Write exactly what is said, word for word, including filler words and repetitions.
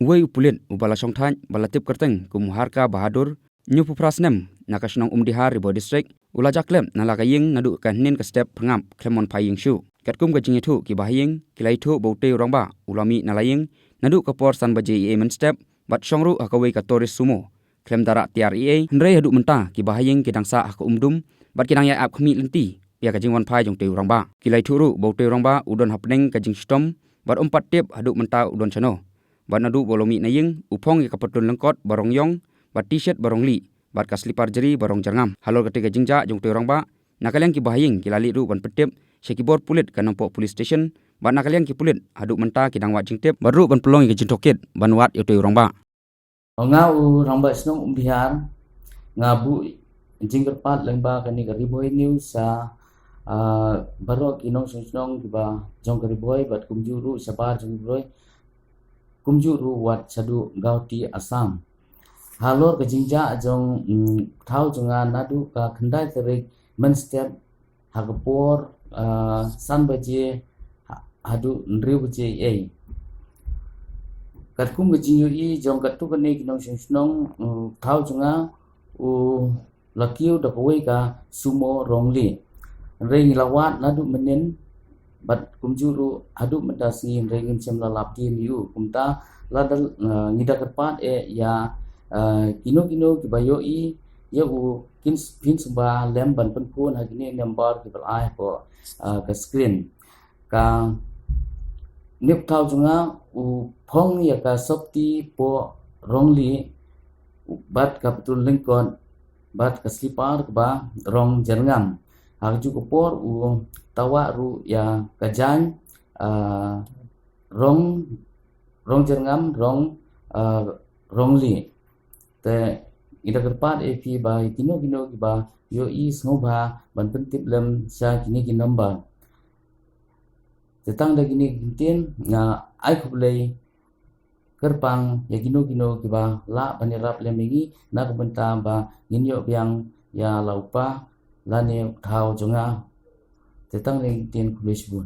Uwei u pulit uba la shongthait ba la tip kyrteng kum u Harka Bahadur, hynñiewphew phra snem, na ka shnong Umdihar, Ri Bhoi District, u la jah khlem na la ka ïing naduh ka hynnin ka step phyrngap khlem wan phai ïing shuh. Katkum ka jingïathuh ki bahaïing, ki la ïathuh ba utei u rangbah u la mih na la ïing naduh ka por san baje eiei mynstep, bad shong ruh ha kawei ka Tourist Sumo khlem da rah tiar eiei, hynrei haduh mynta ki bahaïing ki dang sah ha ka umdum bad ki dang ïa ap khmih lynti ïa ka jingwan phai jong utei u rangbah. Ki la ïathuh ruh ba utei u rangbah u don hapdeng ka jingshitom bad um pat tip haduh mynta u don shano. Bad naduh ba u la mih na ïing, u phong ïa ka patlun lyngkot ba rong ïong, bad T-shirt ba rong lieh, bad ka slipar jri ba rong jyrngam. Halor katei ka jingjah jong utei u rangbah, na ka liang ki bahaïing ki la leit ruh ban pyntip sha ki bor pulit ka Nongpoh Police Station, bad na ka liang ki pulit haduh mynta ki dang wad jingtip bad ruh ban pynlong ïa ka jingtohkit ban wad ïa utei u rangbah. Nga u rangbah shnong Umdihar, nga buh jingkyrpad lyngba kane ka Ri Bhoi News sha, ah, baroh ki nongshong shnong kiba jong ka Ri Bhoi bad kumjuh ruh shabar jong ka Ri Bhoi, kumjuh ruh wat shaduh Guwahati, Assam. Halor ka jingjah jong, mm, u thaw jong nga naduh ka khyndai tarik mynstep ha ka por, ah, san baje ha-, haduh hynriew baje eiei. Katkum ka jingïohi jong katto katne ki nongshong shnong, mm, u thaw jong nga u la kiew da kawei ka Sumo rong lieh. Hynrei ngi la wad naduh mynnin bad kumjuh ruh haduh mynta sngi, hynrei ngim shym la lap dien ïa u. Kumta lada, ah, ngi da kyrpad eh ïa, ah, kino kino kiba ïohi ïa u, kin s-, phin sngewbha lem ban pynphone ha kine ki number kiba la ai hapoh, ah, ka screen. Kane u thaw jong nga u phong ïa ka sopti poh rong lieh bad ka patlun lyngkot bad ka slipar kaba rong jyrngam. Ha kajuh ka por u tawah ruh ïa ka jaiñ, ah, rong, rong jyrngam, rong, ah, rong lieh. Te ngi da kyrpad ïa phi ba kino kino kiba ïohi sngewbha ban pyntip lem sha kine ki number. Te tang da kine ki ktien nga ai khublei kyrpang ïa kino kino kiba lah ban ïarap lem ïa ngi na ka bynta ba ngin ïoh biang ïa la u kpa lane u thaw jong nga. Te tang da kine ki ktien, khublei shibun.